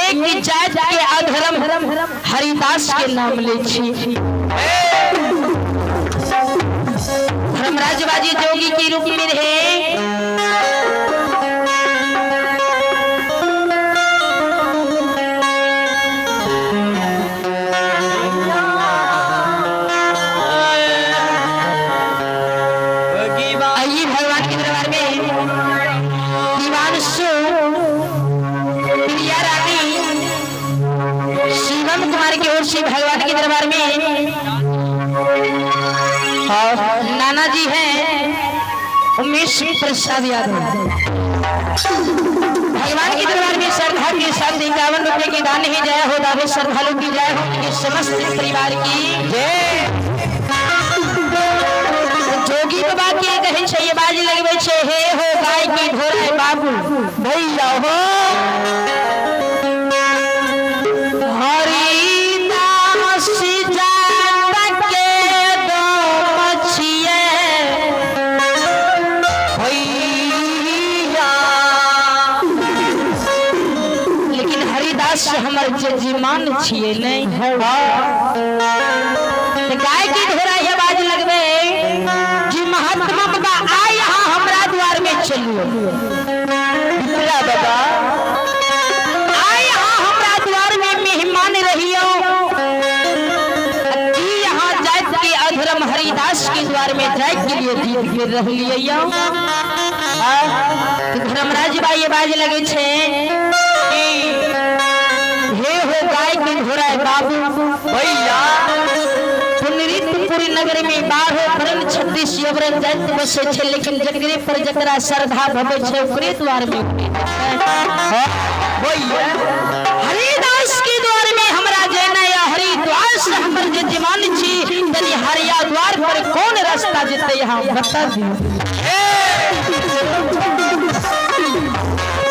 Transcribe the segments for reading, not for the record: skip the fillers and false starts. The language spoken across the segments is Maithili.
एक जात के अधर्म हरिदास के नाम ले छी। धर्मराज बाजी जोगी के रूप में रहे। आइए भगवान के दरबार में दीवानसु प्रिया रानी शिवम कुमार की ओर से भगवान के दरबार में और नाना जी हैं उमेश प्रसाद यादव। भगवान के दरबार में श्रद्धा के साथ 51 रुपए के दान ही जय हो, दावे श्रद्धालु की जय हो, उनके समस्त परिवार की जय। जोगी बाबा के कहे छै आवाज लगबै छै, हे हो गाय की ढोरा बाबू भैया हो हरिदास जात के दो मछिए भैया। लेकिन हरिदास हमर जजीमान छिए नहीं तऽ गाय की ढोरा आवाज लगबे कि महात्मा बाबा आइ यहाँ हमरा द्वार में चलियो। विप्रा बाबा आइ यहाँ हमरा द्वार में मेहमान रहियो। की यहाँ जात के अधर्म हरिदास के द्वार में जाय के लिए जीत के रहलियै। धर्मराज भाई आवाज लगे छे कि हे हो गाय के घोड़ा बाबू भैया, पुनरीतपुरी नगर में 12 वर्ण 36 यवरन जात बसे छे, लेकिन जकरे पर जकरा श्रद्धा भवे छे ओकरे द्वार में भैया हरिदास के द्वार में हमरा जेना या हरिद्वार से हमर जे जीवन छी तनी हरिया द्वार पर कौन रास्ता जेते यहाँ बता दियो।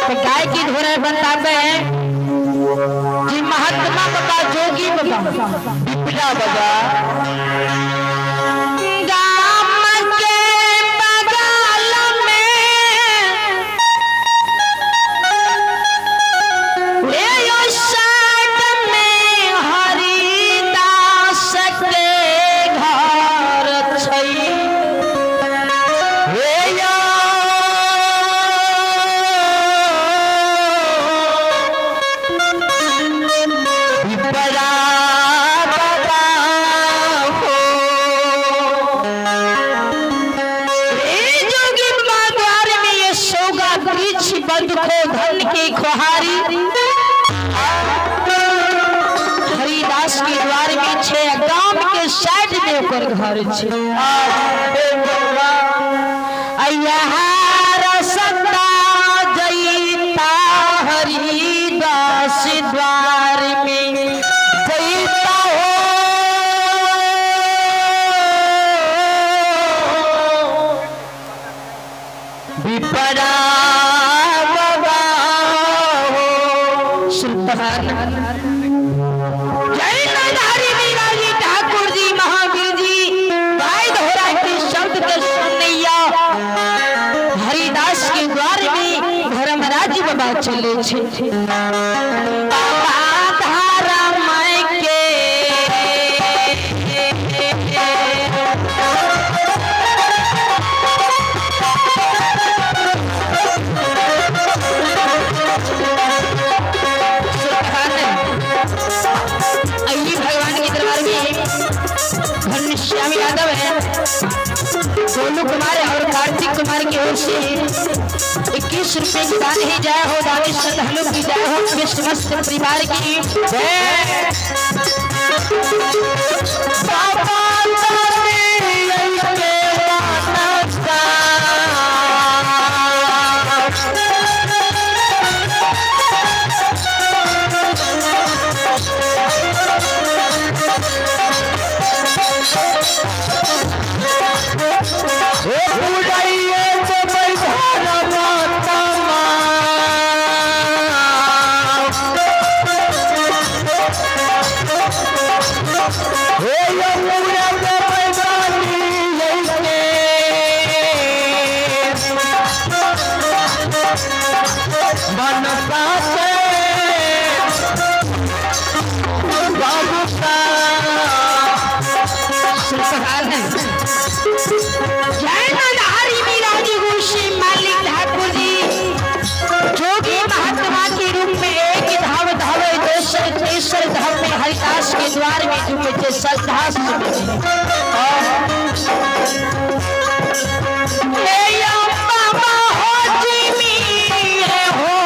तो गाय की ढोरा बतावे हैं कि महात्मा बाबा जोगी बाबा विपला बाबा गाम के बगल में ले यो साथ में हरिदास के घर छै। हे यो विपरा बाबा हो। हे जोगी बाबा द्वार में ये सोगा वृक्ष बंद खो धन के खुहारी हरिदास के द्वार में छे गांव के साइड में ओकर घर छे। अय्या रसता जईता हरिदास द्वार में जईता हो। विपरा बाबा हो सुल्तान जय नाधारी मीराजी ठाकुर जी महावीर जी भाई दोहरा के शब्द के सुनैया हरिदास के द्वार में धर्मराज बाबा चले छे। बाबा धर्म के आइए भगवान के दरबार में घनश्याम यादव है, गोलू कुमार और कार्तिक कुमार की ओर से 21 रुपए की दान ही जय हो, दानी श्रद्धालु की जय हो, उनके समस्त परिवार की जय। बाबा हे यमुना। के द्वार में झुके छे, श्रद्धा से झुके छे। हे या बाबा हो जिमी हो।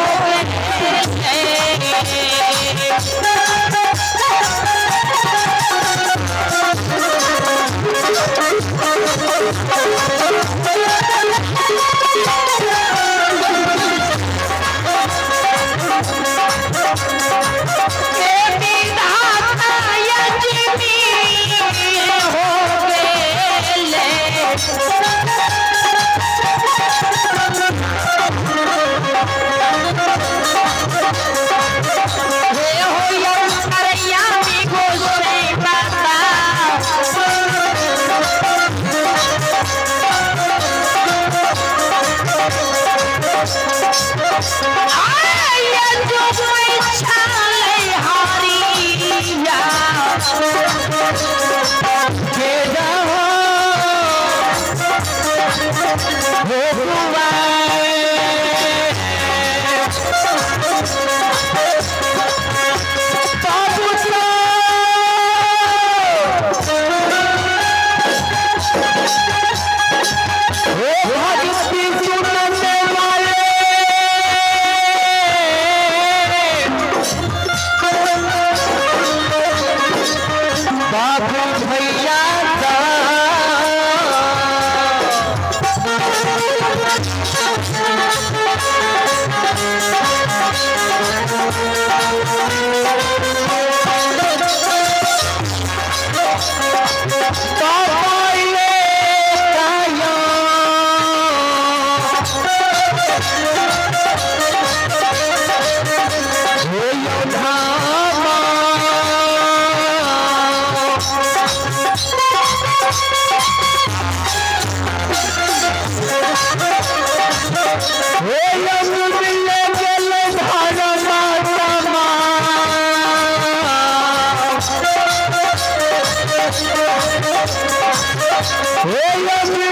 हे।